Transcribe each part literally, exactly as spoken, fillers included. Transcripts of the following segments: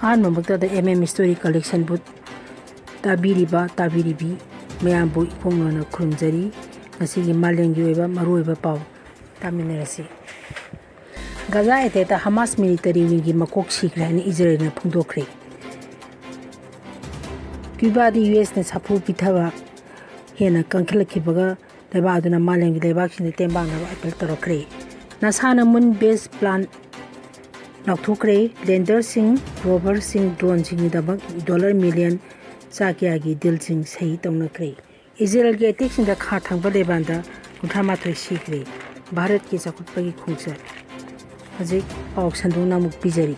ꯑꯍꯥꯟꯕꯃꯛꯇꯗ M M Story Collectionꯕꯨ ꯇꯥꯕꯤꯔꯤꯕ, ꯇꯥꯕꯤꯔꯤꯕꯤ ꯃꯌꯥꯝꯕꯨ ꯏꯈꯣꯡ ꯅꯣꯟꯅ ꯈꯨꯔꯨꯝꯖꯔꯤ꯫ ꯉꯁꯤꯒꯤ ꯃꯥꯂꯦꯝꯒꯤ ꯑꯣꯏꯕ ꯃꯔꯨꯑꯣꯏꯕ ꯄꯥꯎ ꯇꯥꯃꯤꯟꯅꯔꯁꯤ꯫ ꯒꯥꯖꯥ attackꯇ Hamas military wingꯒꯤ ꯃꯀꯣꯛ ꯁꯤꯈ꯭ꯔꯦ ꯍꯥꯏꯅ ꯏꯖꯔꯦꯜꯅ ꯐꯣꯡꯗꯣꯛꯈ꯭ꯔꯦ꯫ ꯀ꯭ꯌꯨꯕꯥꯗ U Sꯅ ꯁꯥꯐꯨ ꯄꯤꯊꯕ ꯍꯦꯟꯅ ꯀꯟꯈꯠꯂꯛꯈꯤꯕꯒ ꯂꯩꯕꯥꯛ ꯑꯗꯨꯅ ꯃꯥꯂꯦꯝꯒꯤ ꯂꯩꯕꯥꯛꯁꯤꯡꯗ ꯇꯦꯡꯕꯥꯡꯅꯕ appeal ꯇꯧꯔꯛꯈ꯭ꯔꯦ꯫ NASAꯅ moon base plant ꯂꯥꯎꯊꯣꯛꯈ꯭ꯔꯦ꯫ Landerꯁꯤꯡ, roverꯁꯤꯡ, droneꯁꯤꯡꯒꯤꯗꯃꯛ dollar million ꯆꯥ ꯀꯌꯥꯒꯤ dealꯁꯤꯡ ꯁꯍꯤ ꯇꯧꯅꯈ꯭ꯔꯦ꯫ ꯏꯖꯔꯦꯜꯒꯤ attackꯁꯤꯡꯗ ꯈꯥ ꯊꯪꯕ ꯂꯦꯕꯥꯟꯗ ꯀꯨꯟꯊ꯭ꯔꯥ ꯃꯥꯊꯣꯏ ꯁꯤꯈ꯭ꯔꯦ꯫ ꯚꯥꯔꯠꯀꯤ ꯆꯥꯎꯈꯠꯄꯒꯤ ꯈꯣꯡꯆꯠ꯫ ꯍꯧꯖꯤꯛ ꯄꯥꯎ ꯁꯟꯗꯣꯛꯅ ꯑꯃꯨꯛ ꯄꯤꯖꯔꯤ꯫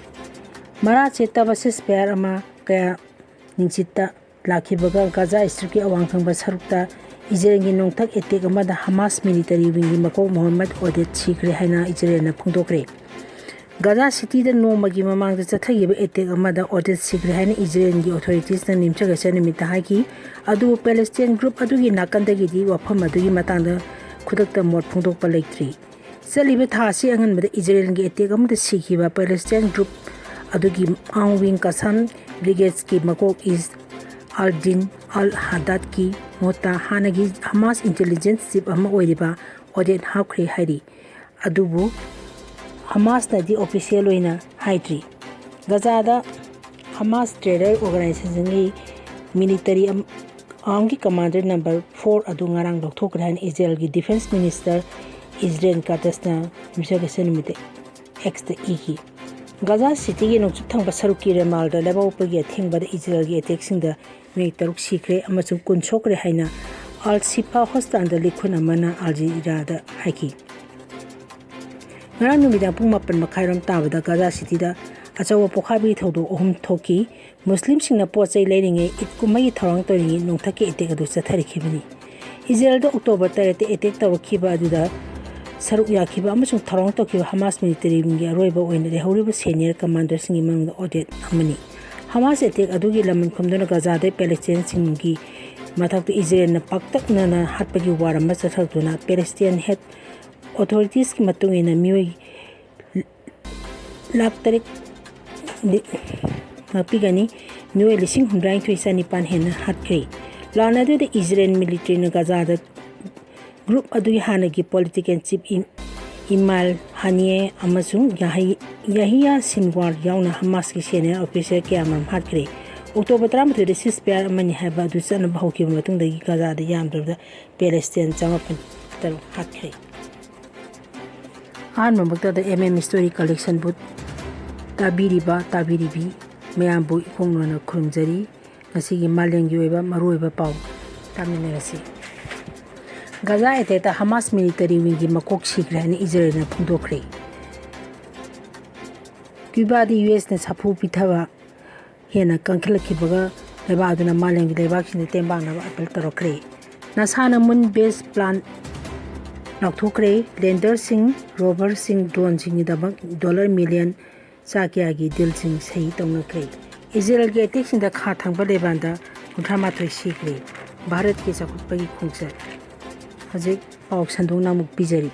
ꯃꯔꯥ ꯆꯦꯠꯇꯕ ceasefire ꯑꯃ ꯀꯌꯥ ꯅꯤꯡꯆꯤꯠꯇ ꯂꯥꯛꯈꯤꯕꯒ ꯒꯥꯖꯥ Stripꯀꯤ ꯑꯋꯥꯡ ꯊꯪꯕ ꯁꯔꯨꯛꯇ ꯏꯖꯔꯦꯜꯒꯤ ꯅꯣꯡꯊꯛ attack ꯑꯃꯗ Hamas military wingꯒꯤ ꯃꯀꯣꯛ ꯃꯣꯍꯝꯃꯗ ꯑꯣꯗꯦꯠ ꯁꯤꯈ꯭ꯔꯦ ꯍꯥꯏꯅ ꯏꯖꯔꯦꯜꯅ ꯐꯣꯡꯗꯣꯛꯈ꯭ꯔꯦ꯫ ꯒꯥꯖꯥ cityꯗ ꯅꯣꯡꯃꯒꯤ ꯃꯃꯥꯡꯗ ꯆꯠꯊꯈꯤꯕ attack ꯑꯃꯗ ꯑꯣꯗꯦꯠ ꯁꯤꯈ꯭ꯔꯦ ꯍꯥꯏꯅ ꯏꯖꯔꯦꯜꯒꯤ authoritiesꯅ ꯌꯨꯝꯁꯀꯩꯁ ꯅꯨꯃꯤꯠꯇ ꯍꯥꯏꯈꯤ꯫ ꯑꯗꯨꯕꯨ Palestine group ꯑꯗꯨꯒꯤ ꯅꯥꯀꯟꯗꯒꯤꯗꯤ ꯋꯥꯐꯝ ꯑꯗꯨꯒꯤ ꯃꯇꯥꯡꯗ ꯈꯨꯗꯛꯇ ꯃꯣꯠ ꯐꯣꯡꯗꯣꯛꯄ ꯂꯩꯇ꯭ꯔꯤ꯫ ꯆꯠꯂꯤꯕ ꯊꯥ ꯑꯁꯤ ꯑꯉꯟꯕꯗ ꯏꯖꯔꯦꯜꯒꯤ attack ꯑꯃꯗ ꯁꯤꯈꯤꯕ Palestine group ꯑꯗꯨꯒꯤ ꯑꯥꯡ ꯋꯤꯡ ꯀꯁꯥꯝ brigadeꯀꯤ ꯃꯀꯣꯛ ꯏꯁ ꯑꯜꯗꯤꯟ ꯑꯜ ꯍꯗꯥꯗꯀꯤ ꯃꯍꯨꯠꯇ ꯍꯥꯟꯅꯒꯤ Hamas intelligence chief ꯑꯃ ꯑꯣꯏꯔꯤꯕ ꯑꯣꯗꯦꯠ ꯍꯥꯞꯈ꯭ꯔꯦ ꯍꯥꯏꯔꯤ꯫ ꯑꯗꯨꯕꯨ Hamasꯅꯗꯤ official ꯑꯣꯏꯅ ꯍꯥꯏꯗ꯭ꯔꯤ꯫ ꯒꯥꯖꯥꯗ Hamas terror organizationꯒꯤ military ꯑꯝ-, armꯒꯤ commander number four ꯑꯗꯨ ꯉꯔꯥꯡ ꯂꯧꯊꯣꯛꯈ꯭ꯔꯦ ꯍꯥꯏꯅ ꯏꯖꯔꯦꯜꯒꯤ defence minister ꯏꯖꯔꯦꯜ ꯀꯥꯇꯁꯅ ꯌꯨꯝꯁꯀꯩꯁ ꯅꯨꯃꯤꯠꯇ Xꯇ ꯏꯈꯤ꯫ ꯒꯥꯖꯥ cityꯒꯤ ꯅꯣꯡꯆꯨꯞ ꯊꯪꯕ ꯁꯔꯨꯛꯀꯤ ꯔꯦꯃꯥꯜꯗ ꯂꯩꯕꯥꯛꯄꯣꯛꯄꯒꯤ ꯑꯊꯦꯡꯕꯗ ꯏꯖꯔꯦꯜꯒꯤ attackꯁꯤꯡꯗ ꯃꯤꯑꯣꯏ ꯇꯔꯨꯛ ꯁꯤꯈ꯭ꯔꯦ ꯑꯃꯁꯨꯡ ꯀꯨꯟ ꯁꯣꯛꯈ꯭ꯔꯦ ꯍꯥꯏꯅ Al Shifa hospitalꯗ ꯂꯤꯈꯨꯟ ꯑꯃꯅ Al Jazeeraꯗ ꯍꯥꯏꯈꯤ꯫ ꯉꯔꯥꯡ ꯅꯨꯃꯤꯗꯥꯡ ꯄꯨꯡ ꯃꯥꯄꯟ ꯃꯈꯥꯏꯔꯣꯝ ꯇꯥꯕꯗ ꯒꯥꯖꯥ cityꯗ ꯑꯆꯧꯕ ꯄꯣꯈꯥꯏꯕꯒꯤ ꯊꯧꯗꯣꯛ ꯑꯍꯨꯝ ꯊꯣꯛꯈꯤ꯫ ꯃꯨꯁꯂꯤꯝꯁꯤꯡꯅ ꯄꯣꯠ ꯆꯩ ꯂꯩꯔꯤꯉꯩ, ꯏꯗ ꯀꯨꯝꯍꯩꯒꯤ ꯊꯧꯔꯥꯡ ꯇꯧꯔꯤꯉꯩ ꯅꯣꯡꯊꯛꯀꯤ attack ꯑꯗꯨ ꯆꯠꯊꯔꯛꯈꯤꯕꯅꯤ꯫ ꯏꯖꯔꯦꯜꯗ October ꯇꯔꯦꯠꯇ attack ꯇꯧꯔꯛꯈꯤꯕ ꯑꯗꯨꯗ ꯁꯔꯨꯛ ꯌꯥꯈꯤꯕ ꯑꯃꯁꯨꯡ ꯊꯧꯔꯥꯡ ꯇꯧꯈꯤꯕ Hamas military wingꯒꯤ ꯑꯔꯣꯏꯕ ꯑꯣꯏꯅ ꯂꯩꯍꯧꯔꯤꯕ senior commanderꯁꯤꯡꯒꯤ ꯃꯅꯨꯡꯗ ꯑꯣꯗꯦꯠ ꯑꯃꯅꯤ꯫ Hamas attack ꯑꯗꯨꯒꯤ ꯂꯃꯟ ꯈꯨꯝꯗꯨꯅ ꯒꯥꯖꯥꯗ Palestinianꯁꯤꯡꯒꯤ ꯃꯊꯛꯇ ꯏꯖꯔꯦꯜꯅ ꯄꯥꯛꯇꯛꯅꯅ ꯍꯥꯠꯄꯒꯤ war ꯑꯃ ꯆꯠꯊꯗꯨꯅ Palestinian health authoritiesꯀꯤ ꯃꯇꯨꯡ ꯏꯟꯅ ꯃꯤꯑꯣꯏ ꯂꯥꯈ ꯇꯔꯦꯠ ꯂꯤ-, ꯉꯥꯛꯄꯤꯒꯅꯤ꯫ ꯃꯤꯑꯣꯏ ꯂꯤꯁꯤꯡ ꯍꯨꯝꯗ꯭ꯔꯥꯅꯤꯊꯣꯏ ꯆꯅꯤꯄꯥꯟ ꯍꯦꯟꯅ ꯍꯥꯠꯈ꯭ꯔꯦ꯫ ꯂꯥꯟ ꯑꯗꯨꯗ ꯏꯖꯔꯦꯜ ꯃꯤꯂꯤꯇ꯭ꯔꯤꯅ ꯒꯖꯥꯗ ꯒ꯭ꯔꯨꯞ ꯑꯗꯨꯒꯤ ꯍꯥꯟꯅꯒꯤ ꯄꯣꯂꯤꯇꯤꯀꯦꯜ ꯆꯤꯐ ꯏꯝ-, ꯏꯃꯥꯜ ꯍꯥꯅꯤꯌꯦ ꯑꯃꯁꯨꯡ ꯌꯥꯍꯩ-, ꯌꯥꯍꯤꯌꯥ ꯁꯤꯟꯋꯥꯔ ꯌꯥꯎꯅ ꯍꯃꯥꯁꯀꯤ ꯁꯦꯅꯤꯌꯔ ꯑꯣꯐꯤꯁꯤꯌꯦꯜ ꯀꯌꯥꯃꯔꯨꯝ ꯍꯥꯠꯈ꯭ꯔꯦ꯫ ꯑꯣꯛꯇꯣꯕꯔ ꯇꯔꯥꯃꯥꯊꯣꯏꯗ ceasefire ꯑꯃꯅꯤ ꯍꯥꯏꯕ ꯑꯗꯨ ꯆꯠꯅꯕ ꯍꯧꯈꯤꯕ ꯃꯇꯨꯡꯗꯒꯤ ꯒꯖꯥꯗ ꯌꯥꯝꯗ꯭ꯔꯕꯗ ꯄꯦꯂꯦꯁꯇꯤꯟ ꯆꯃꯥꯄꯟ ꯇꯔꯨꯛ ꯍꯥꯠꯈ꯭ꯔꯦ꯫ ꯑꯍꯥꯟꯕꯃꯛꯇꯗ M M Story Collectionꯕꯨ ꯇꯥꯕꯤꯔꯤꯕ, ꯇꯥꯕꯤꯔꯤꯕꯤ ꯃꯌꯥꯝꯕꯨ ꯏꯈꯣꯡ ꯅꯣꯟꯅ ꯈꯨꯔꯨꯝꯖꯔꯤ꯫ ꯉꯁꯤꯒꯤ ꯃꯥꯂꯦꯝꯒꯤ ꯑꯣꯏꯕ ꯃꯔꯨꯑꯣꯏꯕ ꯄꯥꯎ ꯇꯥꯃꯤꯟꯅꯔꯁꯤ꯫ ꯒꯖꯥ ꯑꯦꯇꯦꯛꯇ ꯍꯃꯥꯁ ꯃꯤꯂꯤꯇꯔꯤ ꯋꯤꯡꯒꯤ ꯃꯀꯣꯛ ꯁꯤꯈ꯭ꯔꯦ ꯍꯥꯏꯅ ꯏꯖꯔꯦꯜꯅ ꯐꯣꯡꯗꯣꯛꯈ꯭ꯔꯦ꯫ ꯀ꯭ꯌꯨꯕꯥꯗ ꯌꯨ ꯑꯦꯁꯅ ꯁꯥꯐꯨ ꯄꯤꯊꯕ ꯍꯦꯟꯅ ꯀꯟꯈꯠꯂꯛꯈꯤꯕꯒ ꯂꯩꯕꯥꯛ ꯑꯗꯨꯅ ꯃꯥꯂꯦꯝꯒꯤ ꯂꯩꯕꯥꯛꯁꯤꯡꯗ ꯇꯦꯡꯕꯥꯡꯅꯕ ꯑꯥꯄꯤꯜ ꯇꯧꯔꯛꯈ꯭ꯔꯦ꯫ ꯅꯥꯁꯥꯅ ꯃꯨꯟ ꯕꯦꯁ ꯄ꯭ꯂꯥꯟ ꯂꯥꯎꯊꯣꯛꯈ꯭ꯔꯦ꯫ ꯂꯦꯟꯗꯔꯁꯤꯡ, ꯔꯣꯚꯔꯁꯤꯡ, ꯗ꯭ꯔꯣꯟꯁꯤꯡꯒꯤꯗꯃꯛ ꯗꯣꯂꯔ ꯃꯤꯂꯤꯌꯟ ꯆꯥ ꯀꯌꯥꯒꯤ ꯗꯤꯜꯁꯤꯡ ꯁꯍꯤ ꯇꯧꯅꯈ꯭ꯔꯦ꯫ ꯏꯖꯔꯦꯜꯒꯤ ꯑꯦꯇꯦꯛꯁꯤꯡꯗ ꯈꯥ ꯊꯪꯕ ꯂꯦꯕꯥꯟꯗ ꯀꯨꯟꯊ꯭ꯔꯥ ꯃꯥꯊꯣꯏ ꯁꯤꯈ꯭ꯔꯦ꯫ ꯚꯥꯔꯠꯀꯤ ꯆꯥꯎꯈꯠꯄꯒꯤ ꯈꯣꯡꯆꯠ꯫ ꯍꯧꯖꯤꯛ ꯄꯥꯎ ꯁꯟꯗꯣꯛꯅ ꯑꯃꯨꯛ ꯄꯤꯖꯔꯤ꯫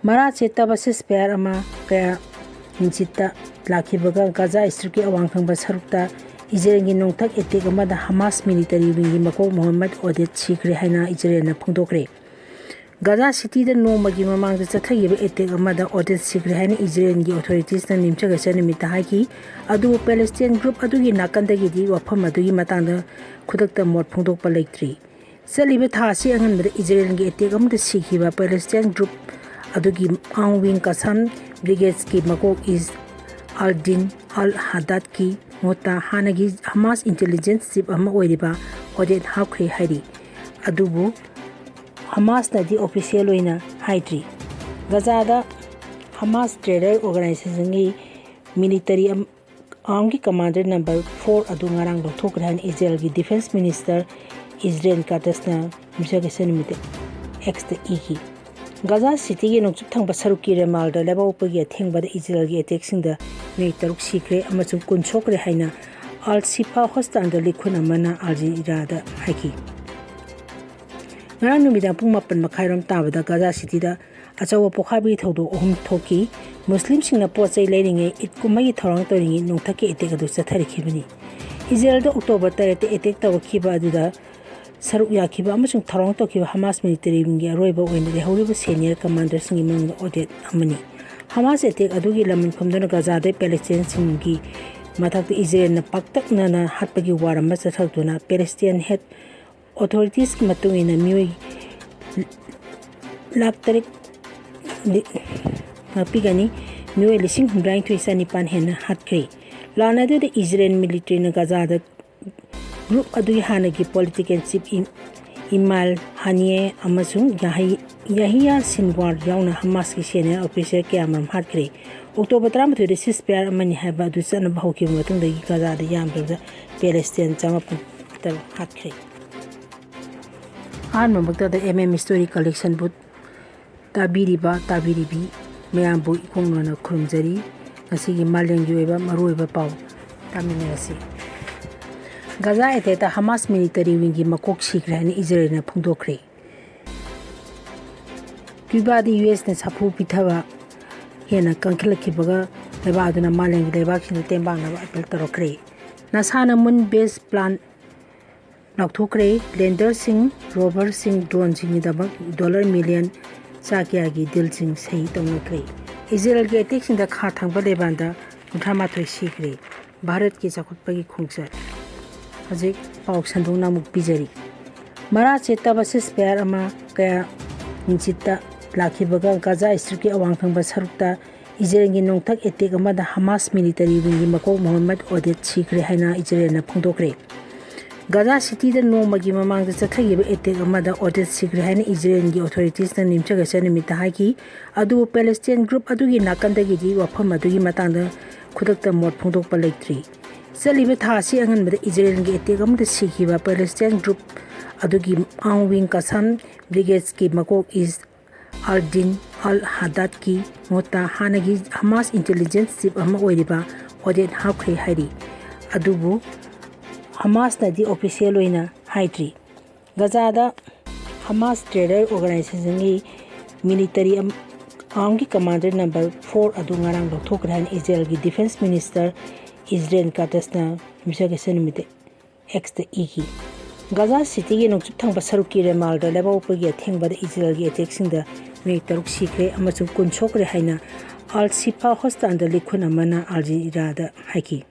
ꯃꯔꯥ ꯆꯦꯠꯇꯕ ceasefire ꯑꯃ ꯀꯌꯥ ꯃꯤꯡꯆꯠꯇ ꯂꯥꯛꯈꯤꯕꯒ ꯒꯖꯥ ꯁ꯭ꯇ꯭ꯔꯤꯞꯀꯤ ꯑꯋꯥꯡ ꯊꯪꯕ ꯁꯔꯨꯛꯇ ꯏꯖꯔꯦꯜꯒꯤ ꯅꯣꯡꯊꯛ ꯑꯦꯇꯦꯛ ꯑꯃꯗ ꯍꯃꯥꯁ ꯃꯤꯂꯤꯇꯔꯤ ꯋꯤꯡꯒꯤ ꯃꯀꯣꯛ ꯃꯣꯍꯝꯃꯗ ꯑꯣꯗꯦꯠ ꯁꯤꯈ꯭ꯔꯦ ꯍꯥꯏꯅ ꯏꯖꯔꯦꯜꯅ ꯐꯣꯡꯗꯣꯛꯈ꯭ꯔꯦ꯫ ꯒꯖꯥ ꯁꯤꯇꯤꯗ ꯅꯣꯡꯃꯒꯤ ꯃꯃꯥꯡꯗ ꯆꯠꯊꯈꯤꯕ ꯑꯦꯇꯦꯛ ꯑꯃꯗ ꯑꯣꯗꯦꯠ ꯁꯤꯈ꯭ꯔꯦ ꯍꯥꯏꯅ ꯏꯖꯔꯦꯜꯒꯤ ꯑꯣꯊꯣꯔꯤꯇꯤꯁꯅ ꯌꯨꯝꯁꯀꯩꯁ ꯅꯨꯃꯤꯠꯇ ꯍꯥꯏꯈꯤ꯫ ꯑꯗꯨꯕꯨ ꯄꯦꯂꯦꯁꯇꯤꯌꯟ ꯒ꯭ꯔꯨꯞ ꯑꯗꯨꯒꯤ ꯅꯥꯀꯟꯗꯒꯤꯗꯤ ꯋꯥꯐꯝ ꯑꯗꯨꯒꯤ ꯃꯇꯥꯡꯗ ꯈꯨꯗꯛꯇ ꯃꯣꯠ ꯐꯣꯡꯗꯣꯛꯄ ꯂꯩꯇ꯭ꯔꯤ꯫ ꯆꯠꯂꯤꯕ ꯊꯥ ꯑꯁꯤ ꯑꯉꯟꯕꯗ ꯏꯖꯔꯦꯜꯒꯤ ꯑꯦꯇꯦꯛ ꯑꯃꯗ ꯁꯤꯈꯤꯕ ꯄꯦꯂꯦꯁꯇꯤꯌꯟ ꯒ꯭ꯔꯨꯞ ꯑꯗꯨꯒꯤ ꯑꯥꯡ ꯋꯤꯡ ꯀꯁꯥꯝ ꯕ꯭ꯔꯤꯒꯦꯗꯀꯤ ꯃꯀꯣꯛ ꯏꯁ ꯑꯜꯗꯤꯟ ꯑꯜ ꯍꯗꯥꯗꯀꯤ ꯃꯍꯨꯠꯇ ꯍꯥꯟꯅꯒꯤ ꯍꯃꯥꯁ ꯏꯟꯇꯦꯂꯤꯖꯦꯟꯁ ꯆꯤꯐ ꯑꯃ ꯑꯣꯏꯔꯤꯕ ꯑꯣꯗꯦꯠ ꯍꯥꯞꯈ꯭ꯔꯦ ꯍꯥꯏꯔꯤ꯫ ꯑꯗꯨꯕꯨ ꯍꯃꯥꯁꯅꯗꯤ ꯑꯣꯐꯤꯁꯤꯌꯦꯜ ꯑꯣꯏꯅ ꯍꯥꯏꯗ꯭ꯔꯤ꯫ ꯒꯖꯥꯗ ꯍꯃꯥꯁ ꯇꯦꯔꯔ ꯑꯣꯔꯒꯅꯥꯏꯖꯦꯁꯟꯒꯤ ꯃꯤꯂꯤꯇꯔꯤ ꯑꯝ-, ꯑꯥꯔꯝꯒꯤ ꯀꯃꯥꯟꯗꯔ ꯅꯝꯕꯔ ꯐꯣꯔ ꯑꯗꯨ ꯉꯔꯥꯡ ꯂꯧꯊꯣꯛꯈ꯭ꯔꯦ ꯍꯥꯏꯅ ꯏꯖꯔꯦꯜꯒꯤ ꯗꯤꯐꯦꯟꯁ ꯃꯤꯅꯤꯁꯇꯔ ꯏꯖꯔꯦꯜ ꯀꯥꯇꯁꯅ ꯌꯨꯝꯁꯀꯩꯁ ꯅꯨꯃꯤꯠꯇ ꯑꯦꯛꯁꯇ ꯏꯈꯤ꯫ ꯒꯖꯥ ꯁꯤꯇꯤꯒꯤ ꯅꯣꯡꯆꯨꯞ ꯊꯪꯕ ꯁꯔꯨꯛꯀꯤ ꯔꯦꯃꯥꯜꯗ ꯂꯩꯕꯥꯛꯄꯣꯛꯄꯒꯤ ꯑꯊꯦꯡꯕꯗ ꯏꯖꯔꯦꯜꯒꯤ ꯑꯦꯇꯦꯛꯁꯤꯡꯗ ꯃꯤꯑꯣꯏ ꯇꯔꯨꯛ ꯁꯤꯈ꯭ꯔꯦ ꯑꯃꯁꯨꯡ ꯀꯨꯟ ꯁꯣꯛꯈ꯭ꯔꯦ ꯍꯥꯏꯅ ꯑꯜ ꯁꯤꯐꯥ ꯍꯣꯁꯄꯤꯇꯥꯜꯗ ꯂꯤꯈꯨꯟ ꯑꯃꯅ ꯑꯜ ꯖꯖꯤꯔꯥꯗ ꯍꯥꯏꯈꯤ꯫ ꯉꯔꯥꯡ ꯅꯨꯃꯤꯗꯥꯡ ꯄꯨꯡ ꯃꯥꯄꯟ ꯃꯈꯥꯏꯔꯣꯝ ꯇꯥꯕꯗ ꯒꯖꯥ ꯁꯤꯇꯤꯗ ꯑꯆꯧꯕ ꯄꯣꯈꯥꯏꯕꯒꯤ ꯊꯧꯗꯣꯛ ꯑꯍꯨꯝ ꯊꯣꯛꯈꯤ꯫ ꯃꯨꯁꯂꯤꯝꯁꯤꯡꯅ ꯄꯣꯠ ꯆꯩ ꯂꯩꯔꯤꯉꯩ, ꯏꯗ ꯀꯨꯝꯍꯩꯒꯤ ꯊꯧꯔꯥꯡ ꯇꯧꯔꯤꯉꯩ ꯅꯣꯡꯊꯛꯀꯤ ꯑꯦꯇꯦꯛ ꯑꯗꯨ ꯆꯠꯊꯔꯛꯈꯤꯕꯅꯤ꯫ ꯏꯖꯔꯦꯜꯗ ꯑꯣꯛꯇꯣꯕꯔ ꯇꯔꯦꯠꯇ ꯑꯦꯇꯦꯛ ꯇꯧꯔꯛꯈꯤꯕ ꯑꯗꯨꯗ ꯁꯔꯨꯛ ꯌꯥꯈꯤꯕ ꯑꯃꯁꯨꯡ ꯊꯧꯔꯥꯡ ꯇꯧꯈꯤꯕ ꯍꯃꯥꯁ ꯃꯤꯂꯤꯇꯔꯤ ꯋꯤꯡꯒꯤ ꯑꯔꯣꯏꯕ ꯑꯣꯏꯅ ꯂꯩꯍꯧꯔꯤꯕ ꯁꯦꯅꯤꯌꯔ ꯀꯃꯥꯟꯗꯔꯁꯤꯡꯒꯤ ꯃꯅꯨꯡꯗ ꯑꯣꯗꯦꯠ ꯑꯃꯅꯤ꯫ ꯍꯃꯥꯁ ꯑꯦꯇꯦꯛ ꯑꯗꯨꯒꯤ ꯂꯃꯟ ꯈꯨꯝꯗꯨꯅ ꯒꯥꯖꯥꯗ ꯄꯦꯂꯦꯁꯇꯤꯟꯁꯤꯡꯒꯤ ꯃꯊꯛꯇ ꯏꯖꯔꯦꯜꯅ ꯄꯥꯛꯇꯛꯅꯅ ꯍꯥꯠꯄꯒꯤ ꯋꯥꯔ ꯑꯃ ꯆꯠꯊꯗꯨꯅ ꯄꯦꯂꯦꯁꯇꯤꯌꯟ ꯍꯦꯜꯊ ꯑꯣꯊꯣꯔꯤꯇꯤꯁꯀꯤ ꯃꯇꯨꯡ ꯏꯟꯅ ꯃꯤꯑꯣꯏ ꯂꯥꯈ ꯇꯔꯦꯠ ꯉꯥꯛꯄꯤꯒꯅꯤ, ꯃꯤꯑꯣꯏ ꯂꯤꯁꯤꯡ ꯍꯨꯝꯗ꯭ꯔꯥꯅꯤꯊꯣꯏ ꯆꯅꯤꯄꯥꯟ ꯍꯦꯟꯅ ꯍꯥꯠꯈ꯭ꯔꯦ꯫ ꯂꯥꯟ ꯑꯗꯨꯗ ꯏꯖꯔꯦꯜ ꯃꯤꯂꯤꯇꯔꯤꯅ ꯒꯥꯖꯥꯗ ꯒ꯭ꯔꯨꯞ ꯑꯗꯨꯒꯤ ꯍꯥꯟꯅꯒꯤ ꯄꯣꯂꯤꯇꯤꯀꯦꯜ ꯆꯤꯐ ꯏꯝ-, ꯏꯃꯥꯜ ꯍꯥꯅꯤꯌꯦ ꯑꯃꯁꯨꯡ ꯌꯥꯍꯩ-, ꯌꯥꯍꯤꯌꯥ ꯁꯤꯟꯋꯥꯔ ꯌꯥꯎꯅ ꯍꯃꯥꯁꯀꯤ ꯁꯦꯅꯤꯌꯔ ꯑꯣꯐꯤꯁꯔ ꯀꯌꯥꯃꯔꯨꯝ ꯍꯥꯠꯈ꯭ꯔꯦ꯫ ꯑꯣꯛꯇꯣꯕꯔ ꯇꯔꯥꯃꯥꯊꯣꯏꯗ ꯁꯤꯁ ꯐꯌꯥꯔ ꯑꯃꯅꯤ ꯍꯥꯏꯕ ꯑꯗꯨ ꯆꯠꯅꯕ ꯍꯧꯈꯤꯕ ꯃꯇꯨꯡꯗꯒꯤ ꯒꯥꯖꯥꯗ ꯌꯥꯝꯗ꯭ꯔꯕꯗ ꯄꯦꯂꯦꯁꯇꯤꯌꯟ ꯆꯃꯥꯄꯟ ꯇꯔꯨꯛ ꯍꯥꯠꯈ꯭ꯔꯦ꯫ ꯑꯍꯥꯟꯕꯃꯛꯇꯗ ꯑꯦꯝ ꯑꯦꯝ ꯍꯤꯁꯇꯣꯔꯤ ꯀꯂꯦꯛꯁꯟꯕꯨ ꯇꯥꯕꯤꯔꯤꯕ, ꯇꯥꯕꯤꯔꯤꯕꯤ ꯃꯌꯥꯝꯕꯨ ꯏꯈꯣꯡ ꯅꯣꯟꯅ ꯈꯨꯔꯨꯝꯖꯔꯤ꯫ ꯉꯁꯤꯒꯤ ꯃꯥꯂꯦꯝꯒꯤ ꯑꯣꯏꯕ ꯃꯔꯨꯑꯣꯏꯕ ꯄꯥꯎ ꯇꯥꯃꯤꯟꯅꯔꯁꯤ꯫ ꯒꯥꯖꯥ ꯑꯦꯇꯦꯛꯇ ꯍꯃꯥꯁ ꯃꯤꯂꯤꯇꯔꯤ ꯋꯤꯡꯒꯤ ꯃꯀꯣꯛ ꯁꯤꯈ꯭ꯔꯦ ꯍꯥꯏꯅ ꯏꯖꯔꯦꯜꯅ ꯐꯣꯡꯗꯣꯛꯈ꯭ꯔꯦ꯫ ꯀ꯭ꯌꯨꯕꯥꯗ ꯌꯨ ꯑꯦꯁꯅ ꯁꯥꯐꯨ ꯄꯤꯊꯕ ꯍꯦꯟꯅ ꯀꯟꯈꯠꯂꯛꯈꯤꯕꯒ ꯂꯩꯕꯥꯛ ꯑꯗꯨꯅ ꯃꯥꯂꯦꯝꯒꯤ ꯂꯩꯕꯥꯛꯁꯤꯡꯗ ꯇꯦꯡꯕꯥꯡꯅꯕ ꯑꯄꯤꯜ ꯇꯧꯔꯛꯈ꯭ꯔꯦ꯫ ꯅꯥꯁꯥꯅ ꯃꯨꯟ ꯕꯦꯁ ꯄ꯭ꯂꯥꯟ ꯂꯥꯎꯊꯣꯛꯈ꯭ꯔꯦ꯫ ꯂꯦꯟꯗꯔꯁꯤꯡ, ꯔꯣꯚꯔꯁꯤꯡ, ꯗ꯭ꯔꯣꯟꯁꯤꯡꯒꯤꯗꯃꯛ ꯗꯣꯂꯔ ꯃꯤꯂꯤꯌꯟ ꯆꯥ ꯀꯌꯥꯒꯤ ꯗꯤꯜꯁꯤꯡ ꯁꯍꯤ ꯇꯧꯅꯈ꯭ꯔꯦ꯫ ꯏꯖꯔꯦꯜꯒꯤ ꯑꯦꯇꯦꯛꯁꯤꯡꯗ ꯈꯥ ꯊꯪꯕ ꯂꯦꯕꯥꯟꯗ ꯀꯨꯟꯊ꯭ꯔꯥ ꯃꯥꯊꯣꯏ ꯁꯤꯈ꯭ꯔꯦ꯫ ꯚꯥꯔꯠꯀꯤ ꯆꯥꯎꯈꯠꯄꯒꯤ ꯈꯣꯡꯆꯠ꯫ ꯍꯧꯖꯤꯛ ꯄꯥꯎ ꯁꯟꯗꯣꯛꯅ ꯑꯃꯨꯛ ꯄꯤꯖꯔꯤ꯫ ꯃꯔꯥ ꯆꯦꯠꯇꯕ ꯁꯤꯁ ꯐꯌꯥꯔ ꯑꯃ ꯀꯌꯥ ꯅꯤꯡꯆꯤꯠꯇ ꯂꯥꯛꯈꯤꯕꯒ ꯒꯥꯖꯥ ꯁ꯭ꯇ꯭ꯔꯤꯞꯀꯤ ꯑꯋꯥꯡ ꯊꯪꯕ ꯁꯔꯨꯛꯇ ꯏꯖꯔꯦꯜꯒꯤ ꯅꯣꯡꯊꯛ ꯑꯦꯇꯦꯛ ꯑꯃꯗ ꯍꯃꯥꯁ ꯃꯤꯂꯤꯇꯔꯤ ꯋꯤꯡꯒꯤ ꯃꯀꯣꯛ ꯃꯣꯍꯝꯃꯗ ꯑꯣꯗꯦꯠ ꯁꯤꯈ꯭ꯔꯦ ꯍꯥꯏꯅ ꯏꯖꯔꯦꯜꯅ ꯐꯣꯡꯗꯣꯛꯈ꯭ꯔꯦ꯫ ꯒꯥꯖꯥ ꯁꯤꯇꯤꯗ ꯅꯣꯡꯃꯒꯤ ꯃꯃꯥꯡꯗ ꯆꯠꯊꯈꯤꯕ ꯑꯦꯇꯦꯛ ꯑꯃꯗ ꯑꯣꯗꯦꯠ ꯁꯤꯈ꯭ꯔꯦ ꯍꯥꯏꯅ ꯏꯖꯔꯦꯜꯒꯤ ꯑꯣꯊꯣꯔꯤꯇꯤꯁꯅ ꯌꯨꯝꯁꯀꯩꯁ ꯅꯨꯃꯤꯠꯇ ꯍꯥꯏꯈꯤ꯫ ꯑꯗꯨꯕꯨ ꯄꯦꯂꯦꯁꯇꯤꯌꯟ ꯒ꯭ꯔꯨꯞ ꯑꯗꯨꯒꯤ ꯅꯥꯀꯟꯗꯒꯤꯗꯤ ꯋꯥꯐꯝ ꯑꯗꯨꯒꯤ ꯃꯇꯥꯡꯗ ꯈꯨꯗꯛꯇ ꯃꯣꯠ ꯐꯣꯡꯗꯣꯛꯄ ꯂꯩꯇ꯭ꯔꯤ꯫ ꯆꯠꯂꯤꯕ ꯊꯥ ꯑꯁꯤ ꯑꯉꯟꯕꯗ ꯏꯖꯔꯦꯜꯒꯤ ꯑꯦꯇꯦꯛ ꯑꯃꯗ ꯁꯤꯈꯤꯕ ꯄꯦꯂꯦꯁꯇꯤꯌꯟ ꯒ꯭ꯔꯨꯞ ꯑꯗꯨꯒꯤ ꯑꯥꯔꯝ ꯋꯤꯡ ꯀꯁꯥꯝ ꯕ꯭ꯔꯤꯒꯦꯗꯀꯤ ꯃꯀꯣꯛ ꯏꯁ ꯑꯜꯗꯤꯟ ꯑꯜ ꯍꯗꯥꯗꯀꯤ ꯃꯍꯨꯠꯇ ꯍꯥꯟꯅꯒꯤ ꯍꯃꯥꯁ ꯏꯟꯇꯦꯂꯤꯖꯦꯟꯁ ꯆꯤꯐ ꯑꯃ ꯑꯣꯏꯔꯤꯕ ꯑꯣꯗꯦꯠ ꯍꯥꯞꯈ꯭ꯔꯦ ꯍꯥꯏꯔꯤ꯫ ꯑꯗꯨꯕꯨ ꯍꯃꯥꯁꯅꯗꯤ ꯑꯣꯐꯤꯁꯤꯌꯦꯜ ꯑꯣꯏꯅ ꯍꯥꯏꯗ꯭ꯔꯤ꯫ ꯒꯖꯥꯗ ꯍꯃꯥꯁ terror ꯑꯣꯔꯒꯅꯥꯏꯖꯦꯁꯟꯒꯤ military ꯑꯥꯔꯝꯒꯤ commander number four ꯑꯗꯨ ꯉꯔꯥꯡ ꯂꯧꯊꯣꯛꯈ꯭ꯔꯦ ꯍꯥꯏꯅ ꯏꯖꯔꯦꯜꯒꯤ ꯗꯤꯐꯦꯟꯁ ꯃꯤꯅꯤꯁꯇꯔ ꯏꯖꯔꯦꯜ ꯀꯥꯇꯁꯅ ꯌꯨꯝꯁꯀꯩꯁ ꯅꯨꯃꯤꯠꯇ ꯑꯦꯛꯁꯇ ꯏꯈꯤ꯫ ꯒꯥꯖꯥ ꯁꯤꯇꯤꯒꯤ ꯅꯣꯡꯆꯨꯞ ꯊꯪꯕ ꯁꯔꯨꯛꯀꯤ ꯔꯦꯃꯥꯜꯗ ꯂꯩꯕꯥꯛꯄꯣꯛꯄꯒꯤ ꯑꯊꯦꯡꯕꯗ ꯏꯖꯔꯦꯜꯒꯤ ꯑꯦꯇꯦꯛꯁꯤꯡꯗ ꯃꯤꯑꯣꯏ ꯇꯔꯨꯛ ꯁꯤꯈ꯭ꯔꯦ ꯑꯃꯁꯨꯡ ꯀꯨꯟ ꯁꯣꯛꯈ꯭ꯔꯦ ꯍꯥꯏꯅ ꯑꯜ ꯁꯤꯐꯥ ꯍꯣꯁꯄꯤꯇꯥꯜꯗ ꯂꯤꯈꯨꯟ ꯑꯃꯅ ꯑꯜ ꯖꯖꯤꯔꯥꯗ ꯍꯥꯏꯈꯤ꯫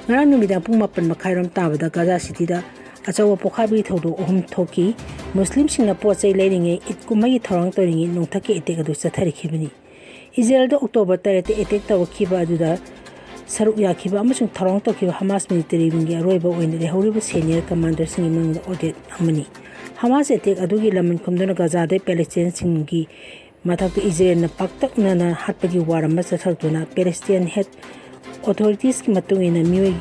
ꯉꯔꯥꯡ ꯅꯨꯃꯤꯗꯥꯡ ꯄꯨꯡ ꯃꯥꯄꯟ ꯃꯈꯥꯏꯔꯣꯝ ꯇꯥꯕꯗ ꯒꯥꯖꯥ ꯁꯤꯇꯤꯗ ꯑꯆꯧꯕ ꯄꯣꯈꯥꯏꯕꯒꯤ ꯊꯧꯗꯣꯛ ꯑꯍꯨꯝ ꯊꯣꯛꯈꯤ꯫ ꯃꯨꯁꯂꯤꯝꯁꯤꯡꯅ ꯄꯣꯠ ꯆꯩ ꯂꯩꯔꯤꯉꯩ, ꯏꯗ ꯀꯨꯝꯍꯩꯒꯤ ꯊꯧꯔꯥꯡ ꯇꯧꯔꯤꯉꯩ ꯅꯣꯡꯊꯛꯀꯤ ꯑꯦꯇꯦꯛ ꯑꯗꯨ ꯆꯠꯊꯔꯛꯈꯤꯕꯅꯤ꯫ ꯏꯖꯔꯦꯜꯗ ꯑꯣꯛꯇꯣꯕꯔ ꯇꯔꯦꯠꯇ ꯑꯦꯇꯦꯛ ꯇꯧꯔꯛꯈꯤꯕ ꯑꯗꯨꯗ ꯁꯔꯨꯛ ꯌꯥꯈꯤꯕ ꯑꯃꯁꯨꯡ ꯊꯧꯔꯥꯡ ꯇꯧꯈꯤꯕ ꯍꯃꯥꯁ ꯃꯤꯂꯤꯇꯔꯤ ꯋꯤꯡꯒꯤ ꯑꯔꯣꯏꯕ ꯑꯣꯏꯅ ꯂꯩꯍꯧꯔꯤꯕ ꯁꯦꯅꯤꯌꯔ ꯀꯃꯥꯟꯗꯔꯁꯤꯡꯒꯤ ꯃꯅꯨꯡꯗ ꯑꯣꯗꯦꯠ ꯑꯃꯅꯤ꯫ ꯍꯃꯥꯁ ꯑꯦꯇꯦꯛ ꯑꯗꯨꯒꯤ ꯂꯃꯟ ꯈꯨꯝꯗꯨꯅ ꯒꯥꯖꯥꯗ ꯄꯦꯂꯦꯁꯇꯤꯅꯤꯌꯟꯁꯤꯡꯒꯤ ꯃꯊꯛꯇ ꯏꯖꯔꯦꯜꯅ ꯄꯥꯛꯇꯛꯅꯅ ꯍꯥꯠꯄꯒꯤ ꯋꯥꯔ ꯑꯃ ꯆꯠꯊꯔꯛꯇꯨꯅ ꯄꯦꯂꯦꯁꯇꯤꯌꯟ ꯍꯦꯜꯊ ꯑꯣꯊꯣꯔꯤꯇꯤꯁꯀꯤ ꯃꯇꯨꯡ ꯏꯟꯅ ꯃꯤꯑꯣꯏ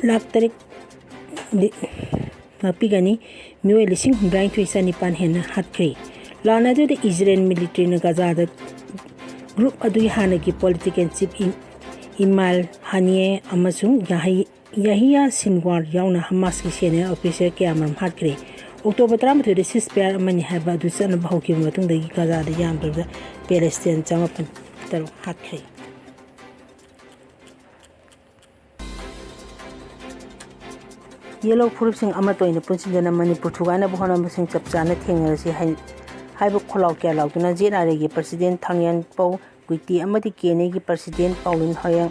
ꯂꯥꯈ ꯇꯔꯦꯠ ꯂꯤ-, ꯉꯥꯛꯄꯤꯒꯅꯤ, ꯃꯤꯑꯣꯏ ꯂꯤꯁꯤꯡ ꯍꯨꯝꯗ꯭ꯔꯥꯅꯤꯊꯣꯏ ꯆꯅꯤꯄꯥꯟ ꯍꯦꯟꯅ ꯍꯥꯠꯈ꯭ꯔꯦ꯫ ꯂꯥꯟ ꯑꯗꯨꯗ ꯏꯖꯔꯦꯜ ꯃꯤꯂꯤꯇꯔꯤꯅ ꯒꯥꯖꯥꯗ ꯒ꯭ꯔꯨꯞ ꯑꯗꯨꯒꯤ ꯍꯥꯟꯅꯒꯤ ꯄꯣꯂꯤꯇꯤꯀꯦꯜ ꯆꯤꯐ ꯏ-, ꯏꯃꯥꯜ ꯍꯥꯅꯤꯌꯦ ꯑꯃꯁꯨꯡ ꯌꯥꯍꯩ-, ꯌꯥꯍꯤꯌꯥ ꯁꯤꯟꯋꯥꯔ ꯌꯥꯎꯅ ꯍꯃꯥꯁꯀꯤ ꯁꯦꯅꯤꯌꯔ ꯑꯣꯐꯤꯁꯤꯌꯦꯜ ꯀꯌꯥꯃꯔꯨꯝ ꯍꯥꯠꯈ꯭ꯔꯦ꯫ ꯑꯣꯛꯇꯣꯕꯔ ꯇꯔꯥꯃꯥꯊꯣꯏꯗ ꯁꯤꯁꯐꯥꯌꯔ ꯑꯃꯅꯤ ꯍꯥꯏꯕ ꯑꯗꯨ ꯆꯠꯅꯕ ꯍꯧꯈꯤꯕ ꯃꯇꯨꯡꯗꯒꯤ ꯒꯥꯖꯥꯗ ꯌꯥꯝꯗ꯭ꯔꯕꯗ ꯄꯦꯂꯦꯁꯇꯤꯌꯟ ꯆꯃꯥꯄꯟ ꯇꯔꯨꯛ ꯍꯥꯠꯈ꯭ꯔꯦ꯫ ꯌꯦꯜꯂꯣ ꯐꯨꯔꯨꯞꯁꯤꯡ ꯑꯃꯠꯇ ꯑꯣꯏꯅ ꯄꯨꯟꯁꯤꯟꯗꯨꯅ ꯃꯅꯤꯄꯨꯔ ꯊꯨꯒꯥꯏꯅꯕ ꯍꯣꯠꯅꯕꯁꯤꯡ ꯆꯞ ꯆꯥꯅ ꯊꯦꯡꯅꯔꯁꯤ ꯍꯥꯏ-, ꯍꯥꯏꯕ ꯈꯣꯜꯂꯥꯎ ꯀꯌꯥ ꯂꯥꯎꯗꯨꯅ ꯖꯦꯠ ꯑꯥꯔ ꯑꯦꯒꯤ ꯄ꯭ꯔꯁꯤꯗꯦꯟ ꯊꯥꯡꯌꯥꯟꯄꯧ ꯒꯨꯏꯇꯤ ꯑꯃꯗꯤ ꯀꯦ ꯑꯦꯟ ꯑꯦꯒꯤ ꯄ꯭ꯔꯁꯤꯗꯦꯟ ꯄꯥꯎꯂꯤꯟ ꯍꯣꯌꯥꯡ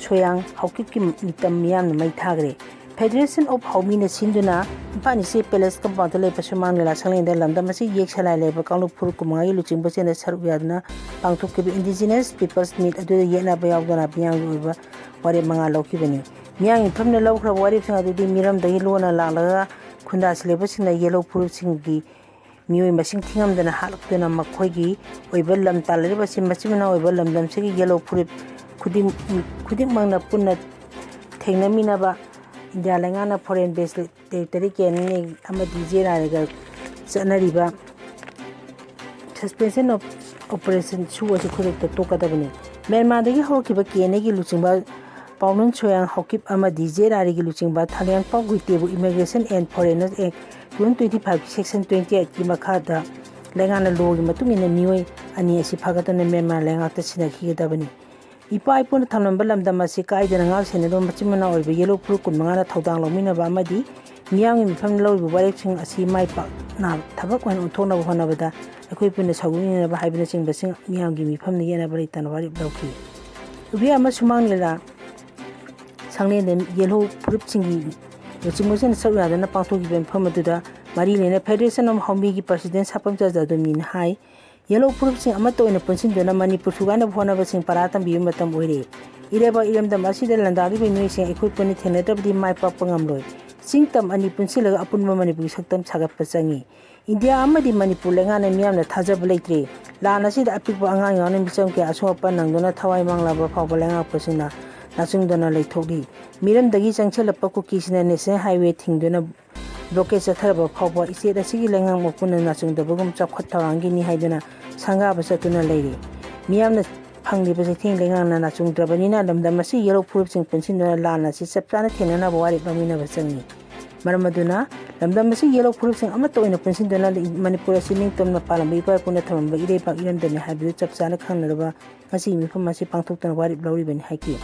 ꯁꯣꯌꯥꯡ ꯍꯥꯎꯀꯤꯞꯀꯤ ꯃꯤꯇꯝ ꯃꯤꯌꯥꯝꯅ ꯃꯩ ꯊꯥꯈ꯭ꯔꯦ꯫ Federation of Haomina ꯁꯤꯟꯗꯨꯅ ꯏꯝꯐꯥꯜ ꯏꯁꯇꯦꯠ ꯄꯦꯂꯦꯁ ꯀꯝꯄꯥꯎꯟꯗ ꯂꯩꯕ ꯁꯨꯃꯥꯡ ꯂꯤꯂꯥ ꯁꯪꯂꯦꯟꯗ ꯂꯝꯗꯝ ꯑꯁꯤꯒꯤ ꯌꯦꯛ ꯁꯂꯥꯏ ꯂꯩꯔꯕ ꯀꯥꯡꯂꯨꯞ ꯐꯨꯔꯨꯞ ꯀꯨꯟꯃꯉꯥꯒꯤ ꯂꯨꯆꯤꯡꯕꯁꯤꯡꯅ ꯁꯔꯨꯛ ꯌꯥꯗꯨꯅ ꯄꯥꯡꯊꯣꯛꯈꯤꯕ Indigenous People's Meet ꯑꯗꯨꯗ ꯌꯦꯠꯅꯕ ꯌꯥꯎꯗꯅ ꯃꯤꯌꯥꯝꯒꯤ ꯑꯣꯏꯕ ꯋꯥꯔꯦꯞ ꯃꯉꯥ ꯂꯧꯈꯤꯕꯅꯤ꯫ ꯃꯤꯌꯥꯝꯒꯤ ꯃꯤꯐꯝꯅ ꯂꯧꯈ꯭ꯔꯕ ꯋꯥꯔꯦꯞꯁꯤꯡ ꯑꯗꯨꯗꯤ ꯃꯤꯔꯝꯗꯒꯤ ꯂꯣꯟꯅ ꯂꯥꯛꯂꯒ ꯈꯨꯟꯗꯥꯁꯤꯜꯂꯤꯕꯁꯤꯡꯅ ꯌꯦꯜꯂꯣ ꯐꯨꯔꯨꯞꯁꯤꯡꯒꯤ ꯃꯤꯑꯣꯏ ꯃꯁꯤꯡ ꯊꯤꯉꯝꯗꯅ ꯍꯥꯠꯂꯛꯇꯨꯅ ꯃꯈꯣꯏꯒꯤ ꯑꯣꯏꯕ ꯂꯝ ꯇꯥꯜꯂꯤꯕꯁꯤ ꯃꯆꯤꯟ ꯃꯅꯥꯎ ꯑꯣꯏꯕ ꯂꯝꯗꯝꯁꯤꯒꯤ ꯌꯦꯜꯂꯣ ꯐꯨꯔꯨꯞ ꯈꯨꯗꯤꯡ-, ꯈꯨꯗꯤꯡꯃꯛꯅ ꯄꯨꯟꯅ ꯊꯦꯡꯅꯃꯤꯟꯅꯕ ꯏꯟꯗꯤꯌꯥ ꯂꯩꯉꯥꯛꯅ foreign base territory ꯀꯦꯟꯅꯅꯤ ꯑꯃꯗꯤ ꯖꯦ ꯑꯥꯔ ꯑꯦꯒ ꯆꯠꯅꯔꯤꯕ suspension of operation ꯁꯨ ꯑꯁꯤ ꯈꯨꯗꯛꯇ ꯇꯣꯛꯀꯗꯕꯅꯤ꯫ ꯃ꯭ꯌꯥꯟꯃꯥꯔꯗꯒꯤ ꯍꯧꯔꯛꯈꯤꯕ ꯀꯦ ꯑꯦꯟ ꯑꯦꯒꯤ ꯂꯨꯆꯤꯡꯕ ꯄꯥꯎꯅꯨꯟ ꯁꯣꯌꯥꯡ ꯍꯥꯎꯀꯤꯞ ꯑꯃꯗꯤ ꯖꯦ ꯑꯥꯔ ꯑꯦꯒꯤ ꯂꯨꯆꯤꯡꯕ ꯊꯥꯡꯂꯦꯟꯄꯥꯎ ꯒꯨꯏꯇꯦꯕꯨ Immigration and Foreigners Act June twenty five section twenty eight ꯀꯤ ꯃꯈꯥꯗ ꯂꯩꯉꯥꯛꯅ ꯂꯣꯒꯤ ꯃꯇꯨꯡ ꯏꯟꯅ ꯃꯤꯑꯣꯏ ꯑꯅꯤ ꯑꯁꯤ ꯐꯥꯒꯠꯇꯨꯅ ꯃ꯭ꯌꯥꯟꯃꯥꯔ ꯂꯩꯉꯥꯛꯇ ꯁꯤꯟꯅꯈꯤꯒꯗꯕꯅꯤ꯫ ꯏꯄꯥ ꯏꯄꯨꯅ ꯊꯝꯂꯝꯕ ꯂꯝꯗꯝ ꯑꯁꯤ ꯀꯥꯏꯗꯅ ꯉꯥꯛ ꯁꯦꯟꯅꯗꯨꯅ ꯃꯆꯤꯟ ꯃꯅꯥꯎ ꯑꯣꯏꯕ ꯌꯦꯜꯂꯣ ꯐꯨꯔꯨꯞ ꯀꯨꯟ ꯃꯉꯥꯅ ꯊꯧꯗꯥꯡ ꯂꯧꯃꯤꯟꯅꯕ ꯑꯃꯗꯤ ꯃꯤꯌꯥꯝꯒꯤ ꯃꯤꯐꯝꯗ ꯂꯧꯔꯤꯕ ꯋꯥꯔꯦꯞꯁꯤꯡ ꯑꯁꯤ ꯃꯥꯏ ꯄꯥꯛꯅ ꯊꯕꯛ ꯑꯣꯏꯅ ꯑꯣꯟꯊꯣꯛꯅꯕ ꯍꯣꯠꯅꯕꯗ ꯑꯩꯈꯣꯏ ꯄꯨꯟꯅ ꯁꯔꯨꯛ ꯌꯥꯅꯕ ꯍꯥꯏꯕꯅꯆꯤꯡꯕꯁꯤꯡ ꯃꯤꯌꯥꯝꯒꯤ ꯃꯤꯐꯝꯗ ꯌꯦꯠꯅꯕ ꯂꯩꯇꯅ ꯋꯥꯔꯦꯞ ꯂꯧꯈꯤ꯫ ꯏꯕꯦꯝꯃ ꯁꯨꯃꯥꯡ ꯂꯤꯂꯥ ꯁꯪꯂꯦꯟꯗ ꯌꯦꯜꯍꯧ ꯐꯨꯔꯨꯞꯁꯤꯡꯒꯤ ꯂꯨꯆꯤꯡꯕꯁꯤꯡꯅ ꯁꯔꯨꯛ ꯌꯥꯗꯨꯅ ꯄꯥꯡꯊꯣꯛꯈꯤꯕ ꯃꯐꯝ ꯑꯗꯨꯗ ꯃꯔꯤ ꯂꯩꯅ Federation of ꯍꯥꯎꯃꯤꯒꯤ President ꯁꯥꯄꯝꯆꯥ ꯖꯥꯗꯨꯝꯅꯤꯅ ꯍꯥꯏ, ꯌꯦꯜꯍꯧ ꯐꯨꯔꯨꯞꯁꯤꯡ ꯑꯃꯠꯇ ꯑꯣꯏꯅ ꯄꯨꯟꯁꯤꯟꯗꯨꯅ ꯃꯅꯤꯄꯨꯔ ꯊꯨꯒꯥꯏꯅꯕ ꯍꯣꯠꯅꯕꯁꯤꯡ ꯄꯔꯥ ꯇꯝꯕꯤꯕ ꯃꯇꯝ ꯑꯣꯏꯔꯦ꯫ ꯏꯔꯩꯕꯥꯛ ꯏꯔꯝꯗꯝ ꯑꯁꯤꯗ ꯂꯥꯟꯗꯥꯔꯤꯕ ꯃꯤꯑꯣꯏꯁꯤꯡ ꯑꯩꯈꯣꯏ ꯄꯨꯟꯅ ꯊꯦꯡꯅꯗ꯭ꯔꯕꯗꯤ ꯃꯥꯏ ꯄꯥꯛꯄ ꯉꯝꯂꯣꯏ꯫ ꯆꯤꯡ ꯇꯝ ꯑꯅꯤ ꯄꯨꯟꯁꯤꯜꯂꯒ ꯑꯄꯨꯟꯕ ꯃꯅꯤꯄꯨꯔꯒꯤ ꯁꯛꯇꯝ ꯁꯥꯒꯠꯄ ꯆꯪꯏ꯫ ꯏꯟꯗꯤꯌꯥ ꯑꯃꯗꯤ ꯃꯅꯤꯄꯨꯔ ꯂꯩꯉꯥꯛꯅ ꯃꯤꯌꯥꯝꯅ ꯊꯥꯖꯕ ꯂꯩꯇ꯭ꯔꯦ꯫ ꯂꯥꯟ ꯑꯁꯤꯗ ꯑꯄꯤꯛꯄ ꯑꯉꯥꯡ ꯌꯥꯎꯅ ꯃꯤꯆꯝ ꯀꯌꯥ ꯑꯁꯣꯛ ꯑꯄꯟ ꯅꯪꯗꯨꯅ ꯊꯋꯥꯏ ꯃꯥꯡꯂꯕ ꯐꯥꯎꯕ ꯂꯩꯉꯥꯛꯄꯁꯤꯡꯅ ꯅꯥꯆꯨꯡꯗꯅ ꯂꯩꯊꯣꯛꯂꯤ꯫ ꯃꯤꯔꯝꯗꯒꯤ ꯆꯪꯁꯤꯜꯂꯛꯄ ꯀꯨꯀꯤꯁꯤꯡꯅ National Highway ꯊꯤꯡꯗꯨꯅ blockade ꯆꯠꯊꯔꯕ ꯐꯥꯎꯕ state ꯑꯁꯤꯒꯤ ꯂꯩꯉꯥꯛ ꯃꯄꯨꯅ ꯅꯥꯆꯨꯡꯗꯕꯒꯨꯝ ꯆꯥꯎꯈꯠ ꯊꯧꯔꯥꯡꯒꯤꯅꯤ ꯍꯥꯏꯗꯨꯅ ꯁꯪꯒꯥꯕ ꯆꯠꯇꯨꯅ ꯂꯩꯔꯤ꯫ ꯃꯤꯌꯥꯝꯅ ꯐꯪꯂꯤꯕ ꯆꯩꯊꯦꯡ ꯂꯩꯉꯥꯛꯅ ꯅꯥꯆꯨꯡꯗ꯭ꯔꯕꯅꯤꯅ ꯂꯝꯗꯝ ꯑꯁꯤ ꯌꯦꯜꯍꯧ ꯐꯨꯔꯨꯞꯁꯤꯡ ꯄꯨꯟꯁꯤꯟꯗꯨꯅ ꯂꯥꯟ ꯑꯁꯤ ꯆꯞ ꯆꯥꯅ ꯊꯦꯡꯅꯅꯕ ꯋꯥꯔꯦꯞ ꯂꯧꯃꯤꯟꯅꯕ ꯆꯪꯏ꯫ ꯃꯔꯝ ꯑꯗꯨꯅ ꯂꯝꯗꯝ ꯑꯁꯤ ꯌꯦꯜꯍꯧ ꯐꯨꯔꯨꯞꯁꯤꯡ ꯑꯃꯠꯇ ꯑꯣꯏꯅ ꯄꯨꯟꯁꯤꯟꯗꯨꯅ ꯃꯅꯤꯄꯨꯔ ꯑꯁꯤ ꯅꯤꯡꯇꯝꯅ ꯄꯥꯜꯂꯝꯕ ꯏꯄꯥ ꯏꯄꯨꯅ ꯊꯝꯂꯝꯕ ꯏꯔꯩꯄꯥꯛ ꯏꯔꯝꯗꯝꯅꯤ ꯍꯥꯏꯕꯗꯨ ꯆꯞ ꯆꯥꯅ ꯈꯪꯅꯅꯕ ꯉꯁꯤꯒꯤ ꯃꯤꯐꯝ ꯑꯁꯤ ꯄꯥꯡꯊꯣꯛꯇꯨꯅ ꯋꯥꯔꯦꯞ ꯂꯧꯔꯤꯕꯅꯤ ꯍꯥꯏꯈꯤ꯫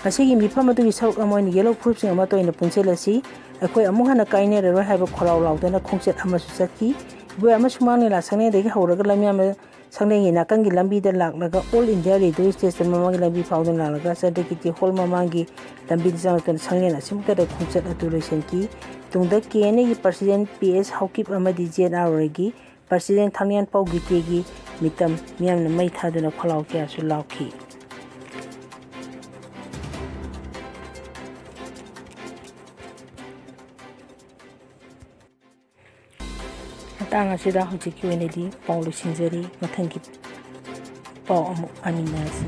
ꯉꯁꯤꯒꯤ ꯃꯤꯐꯝ ꯑꯗꯨꯒꯤ ꯁꯔꯨꯛ ꯑꯃ ꯑꯣꯏꯅ ꯌꯦꯜꯍꯧ ꯐꯨꯔꯨꯞꯁꯤꯡ ꯑꯃꯠꯇ ꯑꯣꯏꯅ ꯄꯨꯟꯁꯤꯜꯂꯁꯤ, ꯑꯩꯈꯣꯏ ꯑꯃꯨꯛ ꯍꯟꯅ ꯀꯥꯏꯅꯔꯔꯣꯏ ꯍꯥꯏꯕ ꯈꯣꯜꯂꯥꯎ ꯂꯥꯎꯗꯨꯅ ꯈꯣꯡꯆꯠ ꯑꯃꯁꯨ ꯆꯠꯈꯤ꯫ ꯏꯕꯣꯌꯥꯏꯃ ꯁꯨꯃꯥꯡ ꯂꯤꯂꯥ ꯁꯪꯂꯦꯟꯗꯒꯤ ꯍꯧꯔꯒ ꯂꯝꯌꯥꯟꯕ ꯁꯪꯂꯦꯟꯒꯤ ꯅꯥꯀꯟꯒꯤ ꯂꯝꯕꯤꯗ ꯂꯥꯛꯂꯒ All India Radio Station ꯃꯃꯥꯡꯒꯤ ꯂꯝꯕꯤ ꯐꯥꯎꯗꯨꯅ ꯂꯥꯛꯂꯒ ꯆꯟꯗ꯭ꯔꯀꯤꯔꯇꯤ ꯍꯣꯜ ꯃꯃꯥꯡꯒꯤ ꯂꯝꯕꯤꯗ ꯆꯪꯂꯛꯇꯨꯅ ꯁꯪꯂꯦꯟ ꯑꯁꯤꯃꯛꯇꯗ ꯈꯣꯡꯆꯠ ꯑꯗꯨ ꯂꯣꯏꯁꯤꯟꯈꯤ꯫ ꯇꯨꯡꯗ ꯀꯦ ꯑꯦꯟ ꯑꯦꯒꯤ President ꯄꯤ ꯑꯦꯁ ꯍꯥꯎꯀꯤꯞ ꯑꯃꯗꯤ ꯖꯦ ꯑꯦꯟ ꯑꯥꯔ ꯑꯣꯒꯤ President ꯊꯥꯡꯂꯦꯟꯄꯥꯎ ꯒꯤꯇꯦꯒꯤ ꯃꯤꯇꯝ ꯃꯤꯌꯥꯝꯅ ꯃꯩ ꯊꯥꯗꯨꯅ ꯈꯣꯜꯂꯥꯎ ꯀꯌꯥꯁꯨ ꯂꯥꯎꯈꯤ꯫ ꯃꯇꯥꯡ ꯑꯁꯤꯗ ꯍꯧꯖꯤꯛꯀꯤ ꯑꯣꯏꯅꯗꯤ ꯄꯥꯎ ꯂꯣꯏꯁꯤꯟꯖꯔꯤ꯫ ꯃꯊꯪꯒꯤ ꯄꯥꯎ ꯑꯃꯨꯛ ꯄꯥꯃꯤꯟꯅꯔꯁꯤ꯫